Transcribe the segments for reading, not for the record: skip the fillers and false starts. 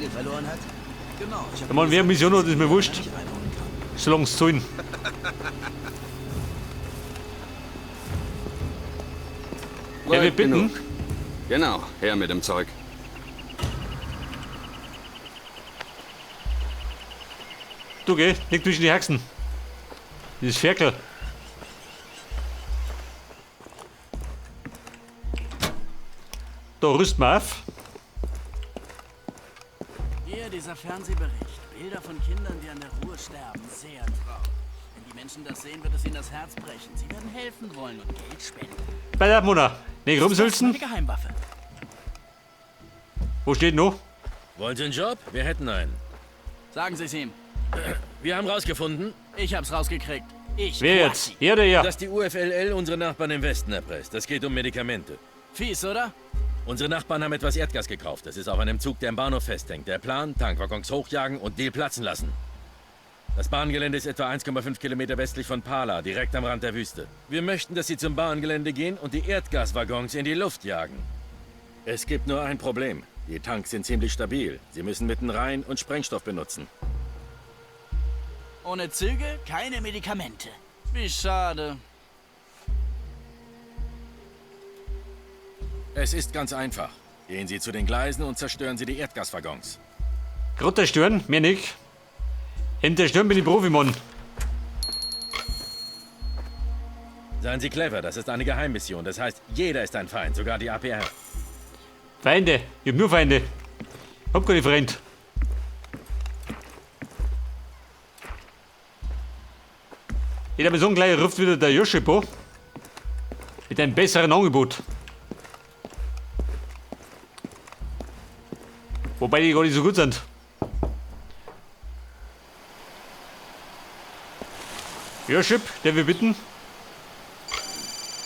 Verloren hat? Genau, ich Ich habe meine, wer Mission hat, ist mir wurscht. nicht reinhauen kann. Solange sie zahlen. Ja, wir Weit bitten. genug. Genau, her mit dem Zeug. Du geh, nicht zwischen die Haxen. Dieses Ferkel. Da rüsten wir auf. Hier, dieser Fernsehbericht. Bilder von Kindern, die an der Ruhr sterben. Sehr traurig. Wenn die Menschen das sehen, wird es ihnen das Herz brechen. Sie werden helfen wollen und Geld spenden. Bei der Mona. Nicht Das ist rumsülzen. meine Geheimwaffe. Wo steht noch? Wollen Sie einen Job? Wir hätten einen. Sagen Sie es ihm. Wir haben rausgefunden, Ich hab's rausgekriegt. Ich. Wer jetzt? Quassi. Er oder er? dass die UFLL unsere Nachbarn im Westen erpresst. Es geht um Medikamente. Fies, oder? Unsere Nachbarn haben etwas Erdgas gekauft. Das ist auf einem Zug, der im Bahnhof festhängt. Der Plan, Tankwaggons hochjagen und Deal platzen lassen. Das Bahngelände ist etwa 1,5 Kilometer westlich von Pala, direkt am Rand der Wüste. Wir möchten, dass Sie zum Bahngelände gehen und die Erdgaswaggons in die Luft jagen. Es gibt nur ein Problem. Die Tanks sind ziemlich stabil. Sie müssen mitten rein und Sprengstoff benutzen. Ohne Züge, keine Medikamente. Wie schade. Es ist ganz einfach. Gehen Sie zu den Gleisen und zerstören Sie die Erdgaswaggons. Gerade der Stirn, mehr nicht. Hinter der Stirn bin ich Profi, Mann. Seien Sie clever, das ist eine Geheimmission. Das heißt, jeder ist ein Feind, sogar die APR. Feinde. Ich hab nur Feinde. Ich hab keine Freunde. Ich hab mir so gleich ruft wieder der Joschipo. Mit einem besseren Angebot. Wobei die gar nicht so gut sind. Joschip, der wir bitten.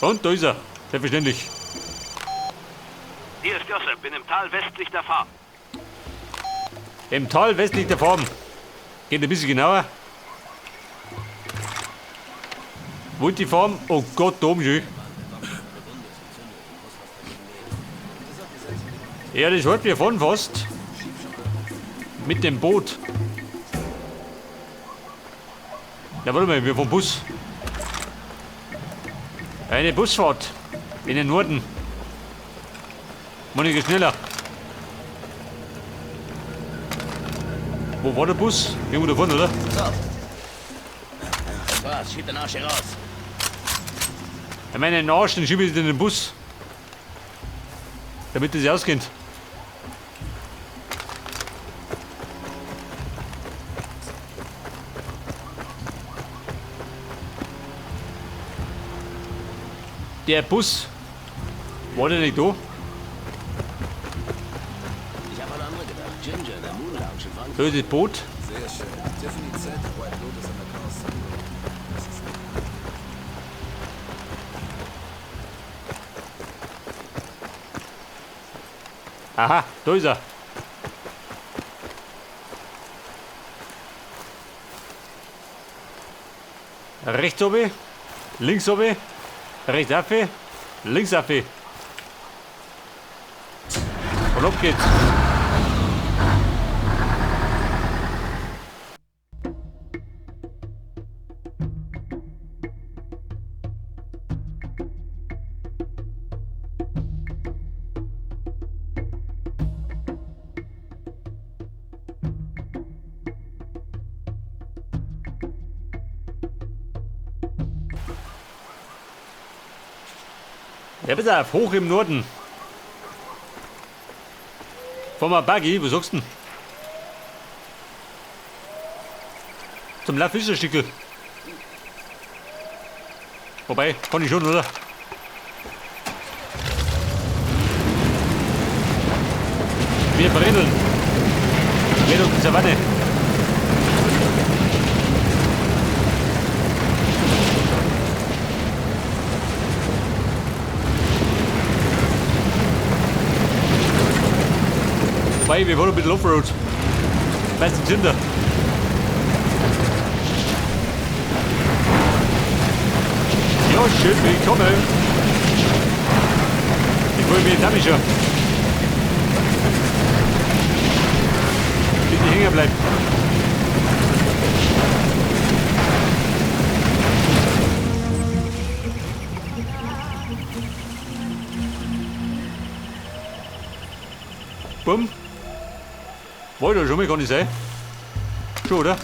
Und da ist er. Selbstverständlich. Hier ist Josep, bin im Tal westlich der Farm. Im Tal westlich der Farm. Geht ein bisschen genauer. Wo ist die Farm? Oh Gott, da oben schon. Ja, das wollten wir fahren fast. Mit dem Boot. Na, warte mal, wir fahren Bus. Eine Busfahrt in den Norden. Monika, schneller. Wo war der Bus? Irgendwo da vorne, oder? Das war's, schieb den Arsch hier raus. Ich meine, den Arsch, den schiebe ich in den Bus. Damit das ausgeht. Der Bus. War der nicht da? Ich habe an andere gedacht. Ginger, der Moon Lounge in Frankfurt. Da ist das Boot. Sehr schön. Tiffany Z, White Lotus an der Chaos. Das ist Aha, da ist er. Rechts oben, links oben, rechts auf, links auf. Und ab geht's. Ja, pass auf, hoch im Norden. Fahren wir Buggy, was sagst du denn? Zum Lauf ist der Stickel. Wobei, kann ich schon, oder? Wir brennen. Quer durch die Savanne. Wobei, wir wollen ein bisschen Offroad. Meistens sind da. Ja, schön, willkommen. Ich freue mich jetzt auch schon. hängen bleibt. Bumm. Wollte doch schon mal gar nicht sein. Schon, oder?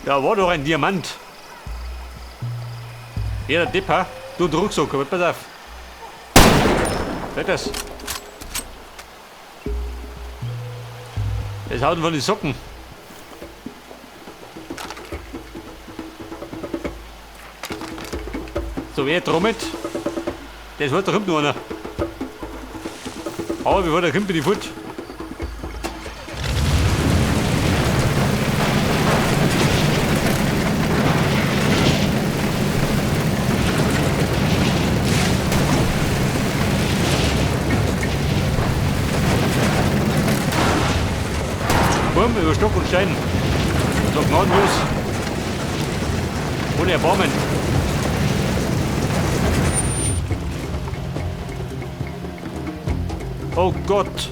Da war doch ein Diamant. Ja, der Depp, ha? Du Rucksack, aber pass auf. Seht das? Das haut von den Socken. So, wer trommelt? Das wird, da kommt noch einer. Aber bevor der kommt, bin ich fort. Bumm, über Stock und Stein. So gnadenlos. Ohne Erbarmen. Oh Gott.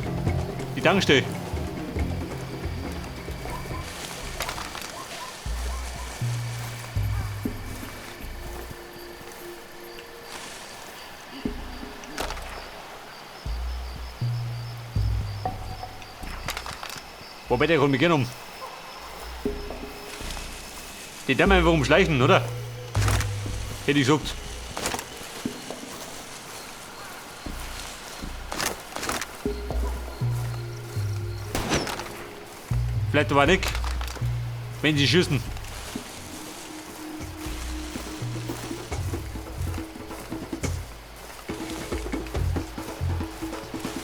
Die Tankstelle. Wobei, der kommt mich gerne um. Die darf man einfach umschleichen, oder? Hätte ich gesagt. Vielleicht aber nicht, wenn sie schießen.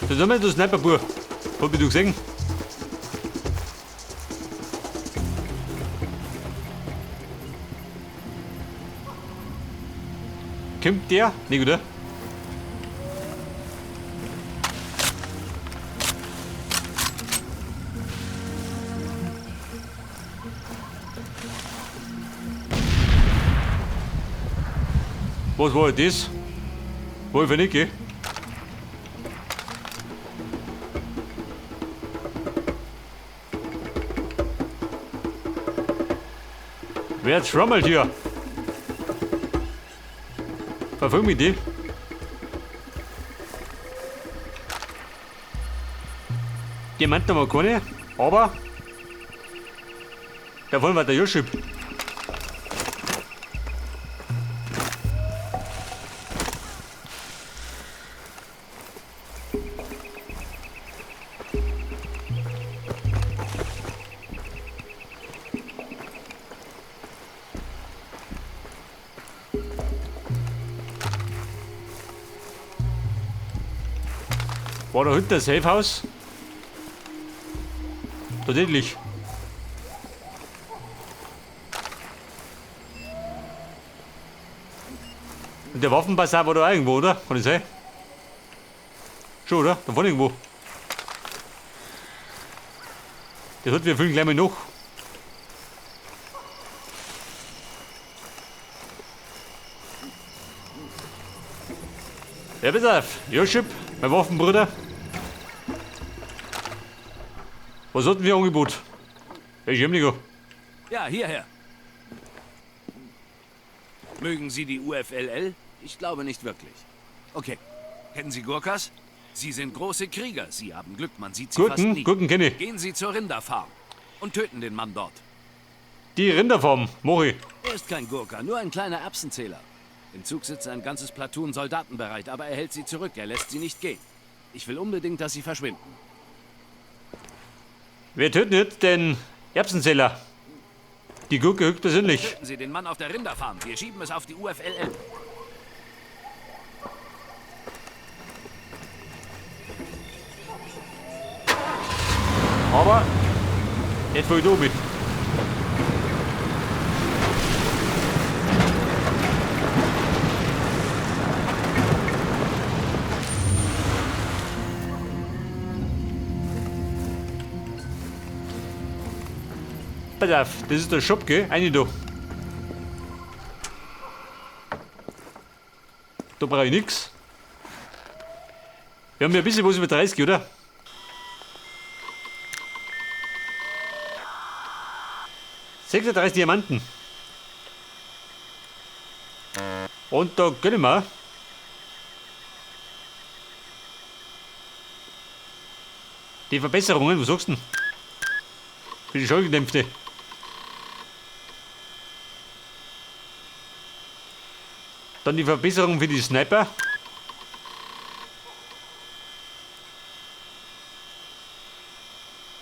Das ist immer der Sniper-Bub. Hab ich du gesehen? Kommt der? Nicht, oder? Was war das? War ich nicht, gell? Wer trommelt hier? Verfolg mich die. Diamanten haben wir keine, aber da wollen wir der Joschip. War da hinten das Safehouse? Tatsächlich. Und der Waffenbasar war da auch irgendwo, oder? Kann ich sein? Schon, oder? Da vorne irgendwo. Das hat wir füllen gleich mal noch. Ja, pass auf. Joschip, mein Waffenbruder. Was hatten wir Angebot? Hey, Schemniger. Ja, hierher. Mögen Sie die UFLL? Ich glaube nicht wirklich. Okay. Kennen Sie Gurkas? Sie sind große Krieger. Sie haben Glück, man sieht sie fast Gurken, nie. Gurken kenne ich. Gehen Sie zur Rinderfarm und töten den Mann dort. Die Rinderfarm, mach ich. Er ist kein Gurka, nur ein kleiner Erbsenzähler. Im Zug sitzt ein ganzes Platoon Soldaten bereit, aber er hält sie zurück. Er lässt sie nicht gehen. Ich will unbedingt, dass sie verschwinden. Wir töten jetzt den Erbsenzähler. Die Gurke höchstpersönlich. Töten Sie den Mann auf der Rinderfarm. Wir schieben es auf die UFLL. Aber jetzt fahr ich da mit. Pass auf, das ist der Shop, gell? Eine da. Da brauche ich nix. Wir haben ja ein bisschen was über 30, oder? 36 Diamanten. Und da gönnen wir. Die Verbesserungen, was sagst du denn? Für die Schallgedämpfte. Dann die Verbesserung für die Sniper.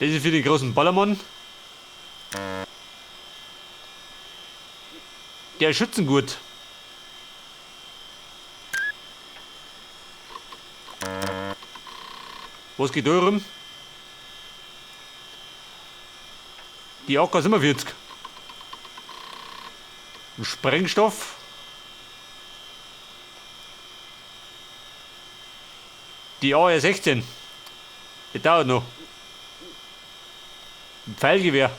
Das ist für den großen Ballermann. Der Schützengurt. Was geht da rum? Die AK 47. Ein Sprengstoff. Die AR-16. Die dauert noch. Ein Pfeilgewehr.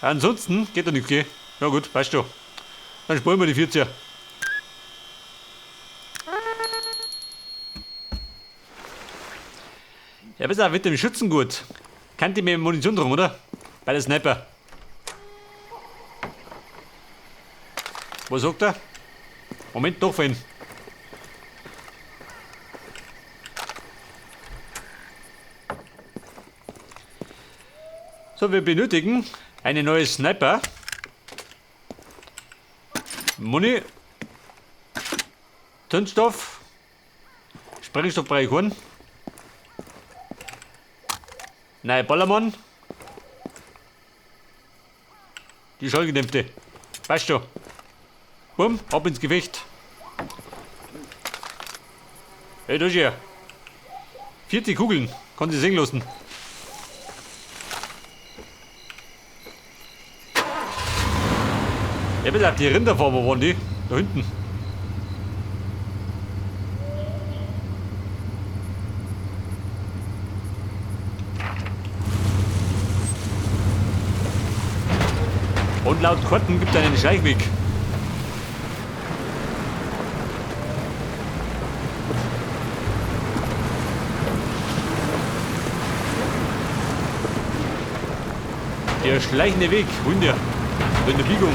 Ansonsten geht da nichts, gell? Ja gut, weißt du. Dann sparen wir die 40er. Ja, pass auf, mit dem Schützengurt. Kann die mir Munition drum, oder? Bei der Sniper. Was sagt er? Moment, doch, Fan. So, wir benötigen eine neue Sniper. Muni. Zündstoff. Sprengstoff brauche ich keinen. Nein, Ballermann. Die Schallgedämpfte. Weißt du. Bumm, ab ins Gefecht. Hey, da ist er. 40 Kugeln. Kann sie sehen lassen. Ja, bitte, die Rinderfarm, wo waren die? Da hinten. Und laut Karten gibt es einen Schleichweg. Der schleichende Weg, Hunde. In der Biegung.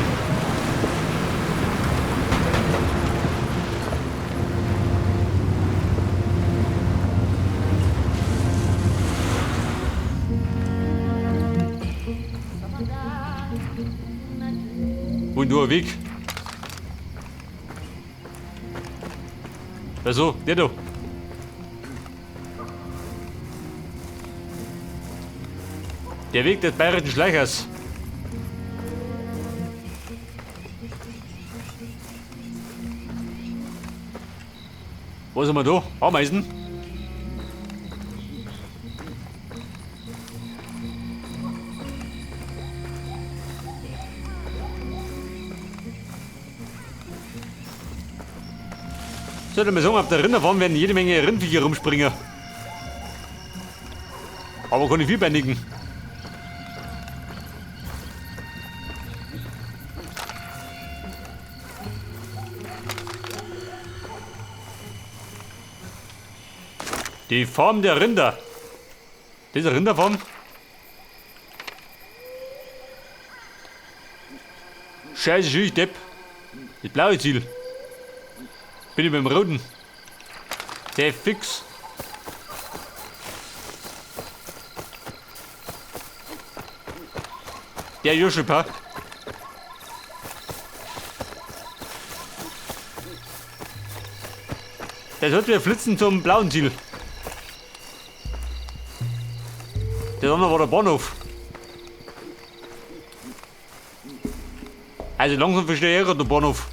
Und nur Weg. Also, der da. Der Weg des bayerischen Schleichers. Was haben wir da? Ameisen. Sollte man sagen, auf der Rinderfarm werden jede Menge Rindviecher rumspringen. Aber keine vierbeinigen. Die Farm der Rinder. Diese Rinderfarm? Scheiße, ich Depp. Das blaue Ziel. Bin ich beim roten. Der fix. Der Joschipa. Der sollte wir flitzen zum blauen Ziel. Der andere war der Bahnhof. Also langsam verstehe ich gerade den Bahnhof.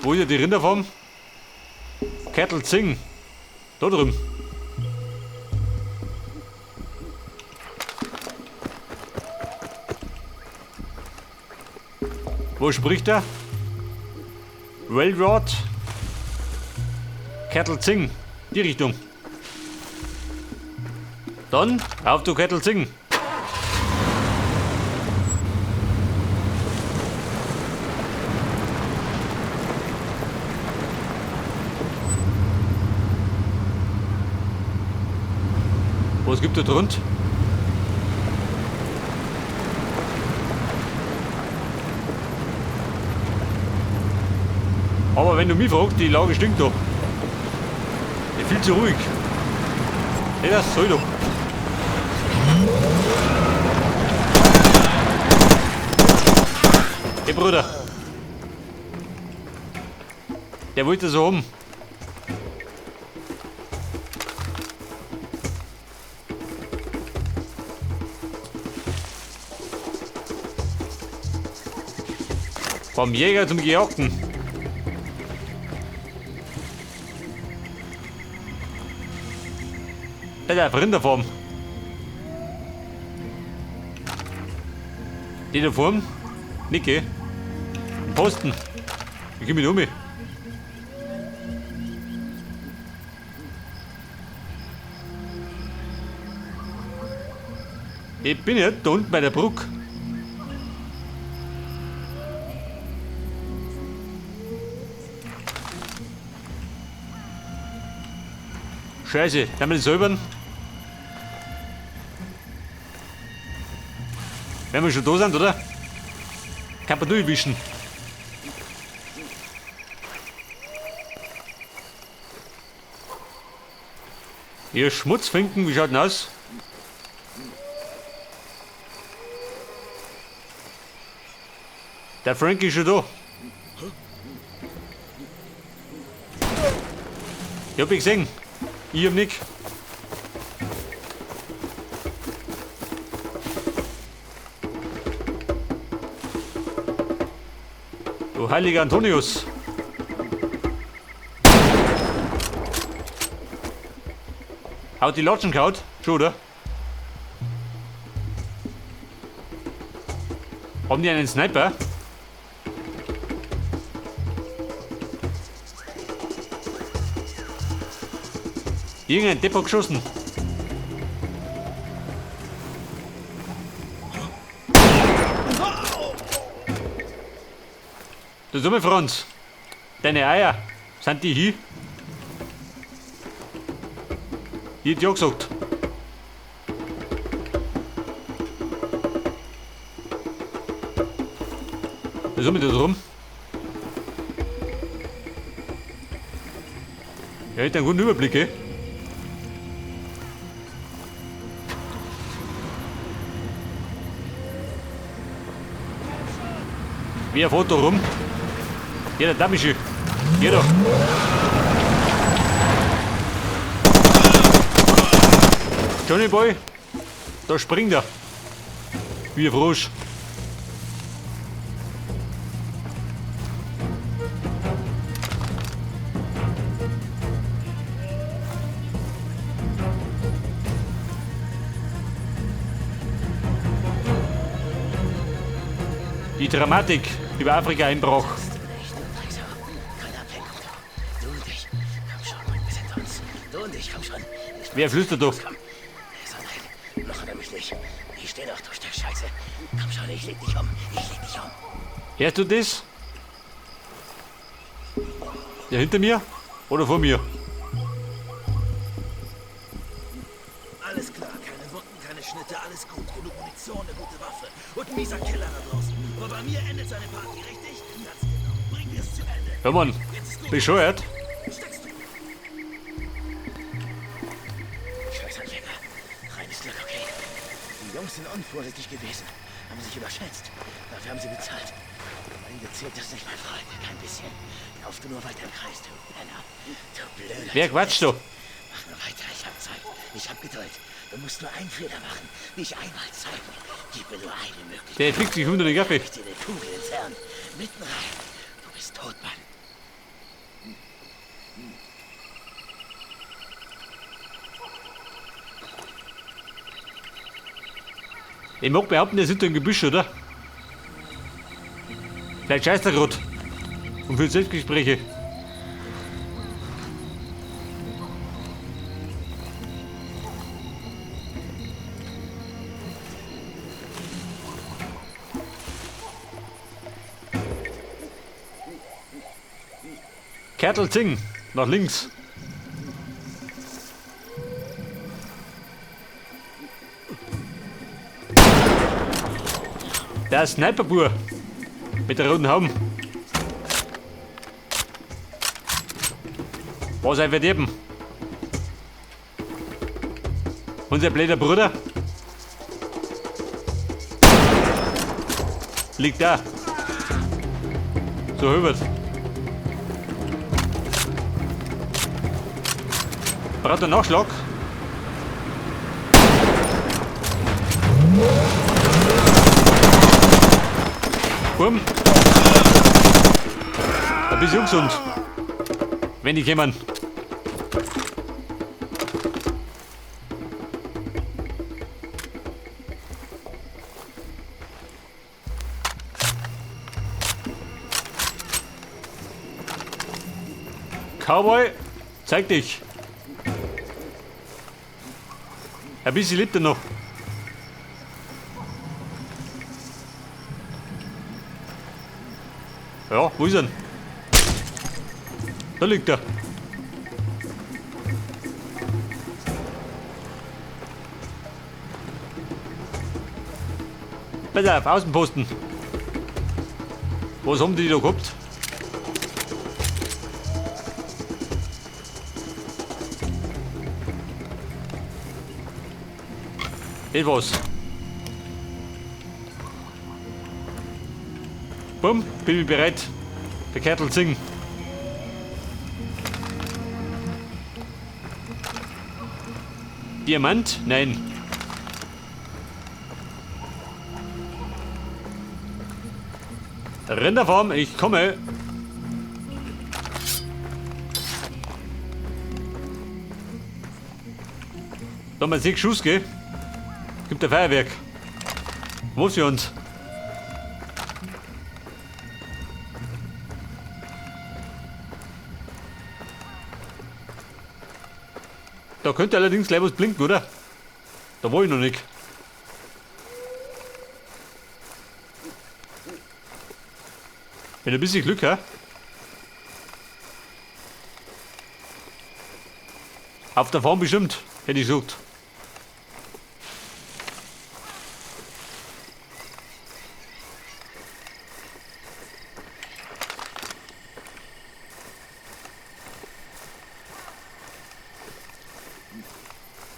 Wo ist ja die Rinderfarm? Kettle Zing. Da drüben. Wo spricht er? Railroad. Kettle Zing. Die Richtung. Dann auf zu Kettle Zing. Was gibt da drunter? Aber wenn du mich fragst, die Lage stinkt doch. Die ist viel zu ruhig. Hey, das soll doch. Hey Bruder. Der wollte so haben. Vom Jäger zum Gejagten. Das ist eine Rinderform. Die da vorne? Nicke. Ein Posten. Ich geh mit um. Ich bin ja da unten bei der Brücke. Scheiße, haben wir das säubern? Wenn wir schon da sind, oder? Kann man durchwischen. Hier Schmutzfinken, wie schaut denn aus? Der Frank ist schon da. Ich hab ihn gesehen. Ich hab Nick. Du heiliger Antonius. Haut die Latschen gehaut? Schon, oder? Haben die einen Sniper? Irgendein Depp hat geschossen. Du dumme Franz. Deine Eier, sind die hier? Ich hätte ja gesagt. Was haben wir da drum? Ja, ich hätte einen guten Überblick, ey. Wer fährt da rum? Ja, der Damische. Geh doch. Johnny Boy, da springt er. Wie ein Frosch. Die Dramatik über Afrika einbrach. Wer flüstert doch? Noch hat er mich nicht. Ich stehe noch, du Stück Scheiße. Komm schon, ich leg dich um. Ich leg dich um. Hörst du das? Der hinter mir oder vor mir? Alles klar, keine Wunden, keine Schnitte, alles gut. Genug Munition, eine gute Waffe und ein mieser Killer da draußen. Aber bei mir endet seine Party, richtig? Ganz genau. Bringen wir es zu Ende. Hör mal, bescheuert. Scheißanleger. Reines Glück, okay. Die Jungs sind unvorsichtig gewesen. Haben sich überschätzt. Dafür haben sie bezahlt. Am Ende zählt das nicht, mein Freund. Kein bisschen. Lauf du nur weiter im Kreis, du Penner. Du blöder. Wer quatscht du? Mach nur weiter, ich hab Zeit. Ich hab Geduld. Du musst nur einen Fehler machen. Mich einmal zeigen. Gib mir nur eine Möglichkeit. Der fliegt sich unter den Kaffee. Ich dir eine Kugel ins Hirn. Mitten rein. Du bist tot, Mann. Ich mag behaupten, der sind da im Gebüsch, oder? Vielleicht scheißt er grad. Und führt Selbstgespräche. Kertel Zing, nach links. Der Sniperbur mit der roten Haube. Was ein Verderben. Unser blöder Bruder liegt da. So hübert. Braucht einen Nachschlag. Bumm. Ein bisschen ungesund. Wenn die kämen. Cowboy, zeig dich. Ein bisschen lebt er noch. Ja, wo ist er denn? Da liegt er. Pass auf, Außenposten. Was haben die da gehabt? Etwas. Bumm, bin ich bereit. Der Kerl singen. Diamant? Nein. Rinderfarm, ich komme. Da haben wir 6 Schuss, gell? Gibt ein Feuerwerk. Wo sie uns? Da könnte allerdings gleich was blinken, oder? Da war ich noch nicht. Wenn ein bisschen Glück, hä? Auf der Farm bestimmt, hätte ich gesagt.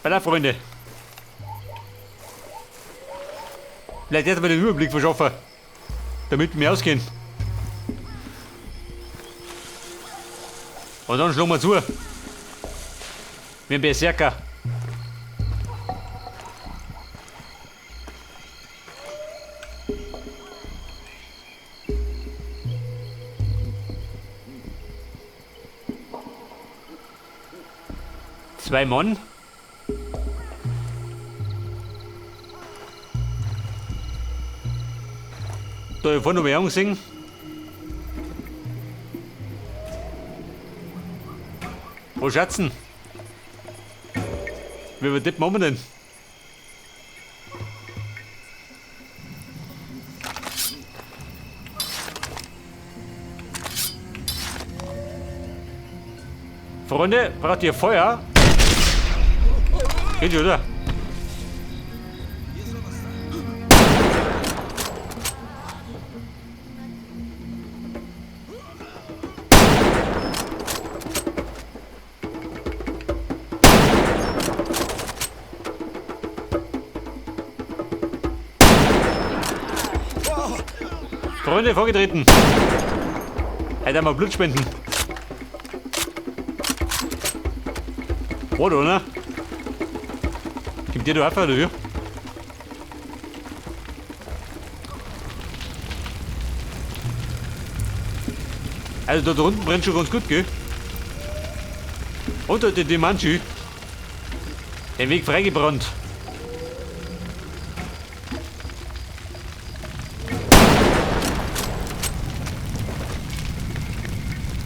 Bei Freunde. Vielleicht erst mal den Überblick verschaffen, damit wir ausgehen. Und dann schlagen wir zu. Wie ein Berserker. Zwei Mann. Da hab ich vorhin noch mal angesehen. Wo Schatzen? Wie wir das machen wir denn? Freunde, braucht ihr Feuer? Geht schon, oder? Freunde, vorgetreten. Heute einmal Blut spenden. War da, ne? Gibt dir da einfach, oder wie? Also da unten brennt schon ganz gut, gell? Und da die Manchi. Den Weg freigebrannt.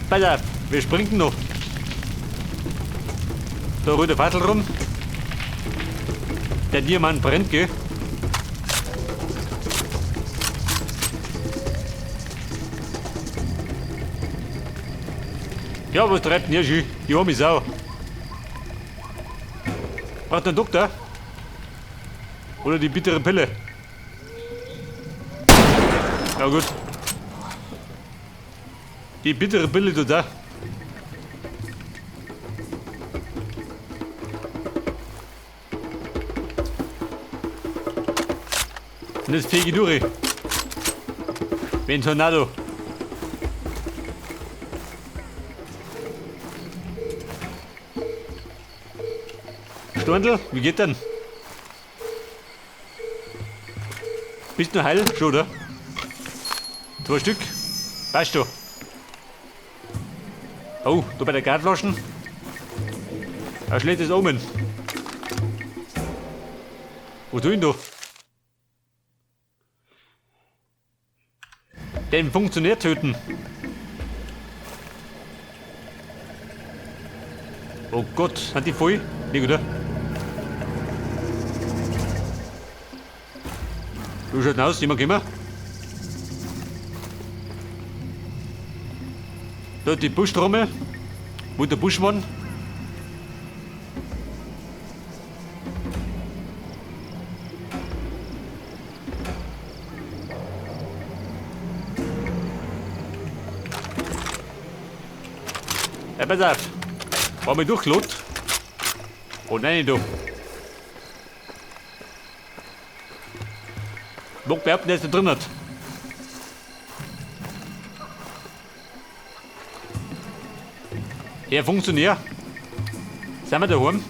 Pass auf, wir springen noch. Da rührt der Fassel rum. Der Diamant brennt, gell? Ja, was treibt denn hier schon? Die arme Sau. Braucht einen Doktor? Oder die bittere Pille? Ja gut. Die bittere Pille du da. Und jetzt fege ich durch. Wie ein Tornado. Stundl, wie geht denn? Bist du heil? Schon, oder? 2 Stück. Passt schon. Oh, da bei der Gasflaschen. Ein schlechtes Omen. Wo tue ich denn da? Den Funktionär töten. Oh Gott, hat die voll? Nee, oder? Wie schaut denn aus? Jemand gekommen? Da die Buschtrommel. Wo der Buschmann? Ja, pass auf. War mir durchgelot. Oh nein, du. Mag behaupten, der ist da drin hat. Herr Funktionär, sind wir daheim?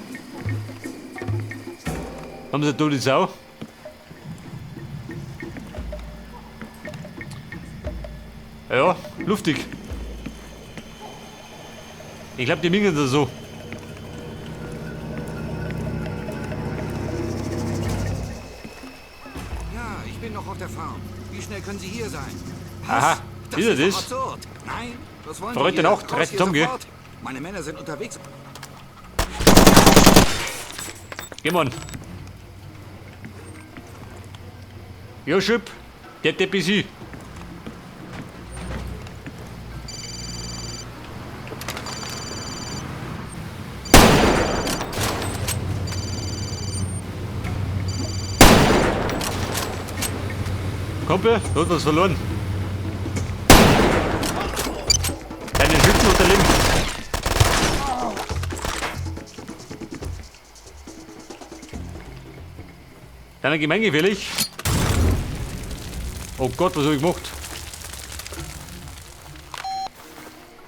Haben Sie eine tote Sau? Ja, luftig. Ich glaub, die mingeln das so. Ja, ich bin noch auf der Farm. Wie schnell können Sie hier sein? Was? Aha, Das ist er ist das? doch absurd. Nein, was wollen Heute Sie hier? Nacht, Raus reißt hier zusammen, gell? sofort. Meine Männer sind unterwegs. Geh mal. Ja, Schüpp, der Depp ist ich. Kumpel, du hast was verloren. Deine Schützen unterlegen. Deiner gemeingefährlich. Oh Gott, was hab ich gemacht?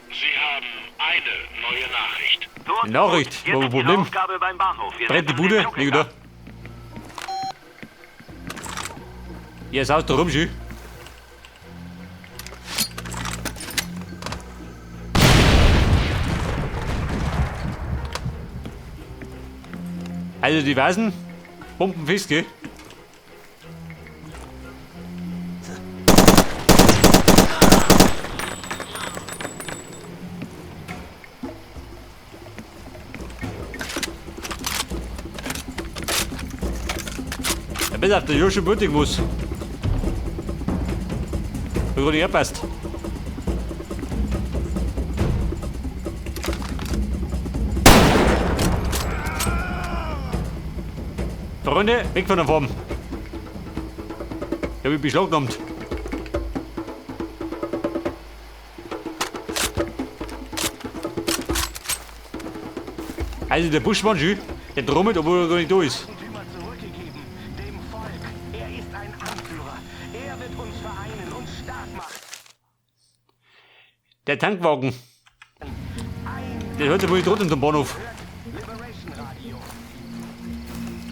Sie haben eine neue Nachricht. Eine Nachricht? Jetzt Wo Ihre Problem? Aufgabe beim Bahnhof. Wir Brennt die setzen den Bude? Zug Nee, in oder? Gang. Ja, ist aus da rum, schön. Also die Weißen, Bombenfest, gell? Ja, pass auf, der Joshi mutig muss. Hat gerade nicht gepasst. Freunde, weg von der Farm. Ich hab mich beschlagnahmt. Also der Buschmann, schön, der trommelt, obwohl er gar nicht da ist. Dem Volk. Er ist ein Anführer. Er wird uns vereinen und stark machen. Der Tankwagen. Der hört sich wohl trotzdem zum Bahnhof.